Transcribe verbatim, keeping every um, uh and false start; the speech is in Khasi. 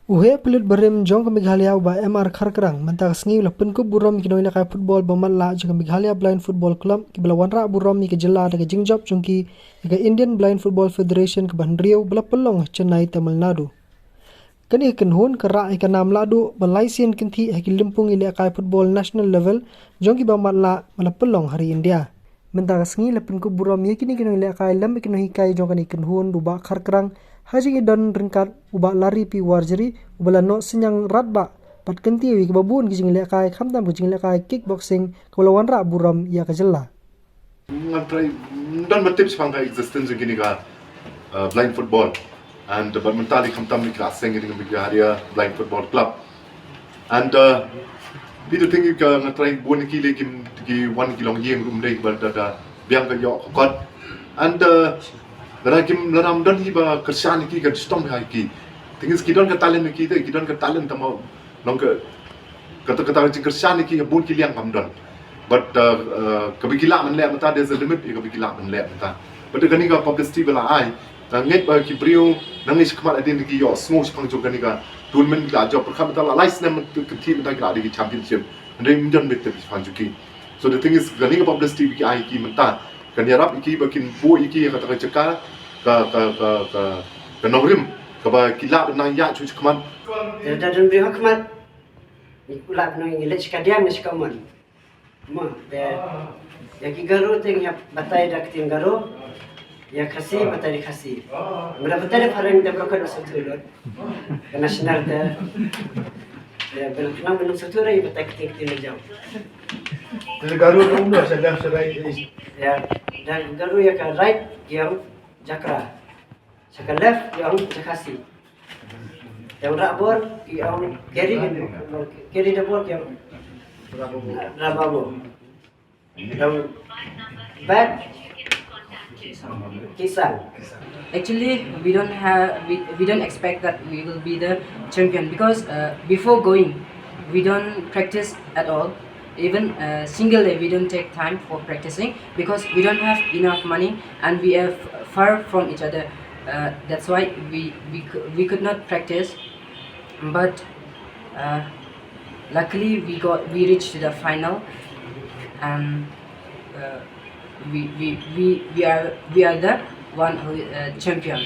U heh pulit barim jong ka Meghalaya u Bah M R Kharkrang mynta ka sngi u la pynkup burom ïa ki nongïalehkai football ba matlah jong ka Meghalaya Blind Football Club kiba la wanrah burom ïa ka jylla da ka jingjop jong ki ïa ka Indian Blind Football Federation kaba hynriew ba la pynlong ha Chennai, Tamil Nadu. Kane ka kynhun ka rah ïa ka nam lahduh ba lai sien kynthih ha ki lympung ïalehkai football national level jong kiba matlah ba la pynlong ha ri India. Mynta ka sngi la pynkup burom ïa kine ki nongïalehkai lem bad ki nonghikai jong kane ka kynhun da u Bah Kharkrang ha jingïadon ryngkat u Bah Larry P Warjri uba la noh synñiang radbah bad kyntiew ïa kiba bun ki jingïalehkai khamtam ka jingïalehkai kickboxing kaba la wanrah burom ïa ka jylla. Ngan try, don ba tip shaphang ka existence jong kine ka, uh, blind football. And, uh, bad mynta lei khamtam lei ki la seng ïa ka Meghalaya Blind Football Club. And, uh, phi da tip ïa ka, ngan try bun ïa ki lei kim, ki wan ki long ïing ruh ym dei ba da, da biang ka ïoh ka kot. And, uh, lada kim, lada ym don hi ba kyrshan ïa ki, kan shitom bha ïa ki. Thing is, ki don ka talent ïa ki te, ki don ka talent, tangba long ka, kata, kata ka jingkyrshan ïa ki ha bun ki liang kam don. But, uh, uh, kaba ki lah ban leh mynta, there's a limit ïa kaba ki lah ban leh mynta. But kane ka publicity ba la ai, nga ngeit ba ki briew nangne shakhmat hadien ki ïohsngew shaphang jong kane ka tournament, ki la jop pyrkhat mynta la lai snem kynthih mynta ki la dei ki championship. Hynrei ym don ba tip shaphang jong ki. So the thing is, kane ka publicity ba ki ai ki mynta kan ïarap ïa ki ba kin buh ïa ki ha kata ka jaka, ka, ka, ka, ka, ka nongrim kaba ki lah ban nang ïaid sha shakhmat. Te da don briew ha khmat, ngi kular ba ngi leit sha kadiang ne sha kamon. Mo, te ïa ki Garo te ngi hap batai da ka ktien Garo, ïa Khasi batai da Khasi. Mo, da batai da phareng te baroh khoit ba sngewthuh lut. Ka national te, te ba nang, ba nang sngewthuh ruh ïa batai ka ktien, ka ktien Lajau. Te Garo te kumno, sha left, sha right? Ïa, da Garo ïa ka right ki ong Jakra. Sha ka left ki ong Jakhasi. Ïa u rah bor ki ong carry, carry the ball ki ong rah bor. Ïa u bat ki sang. Actually, we don't have, we, we don't expect that we will be the champion because, uh, before going, we don't practice at all. Even a single day, we don't take time for practicing because we don't have enough money and we are f-, far from each other. Uh, that's why we, we, cou-, we could not practice. But, uh, luckily, we got, we reached to the final, and, uh, we, we, we, we are, we are the one who, uh, champion.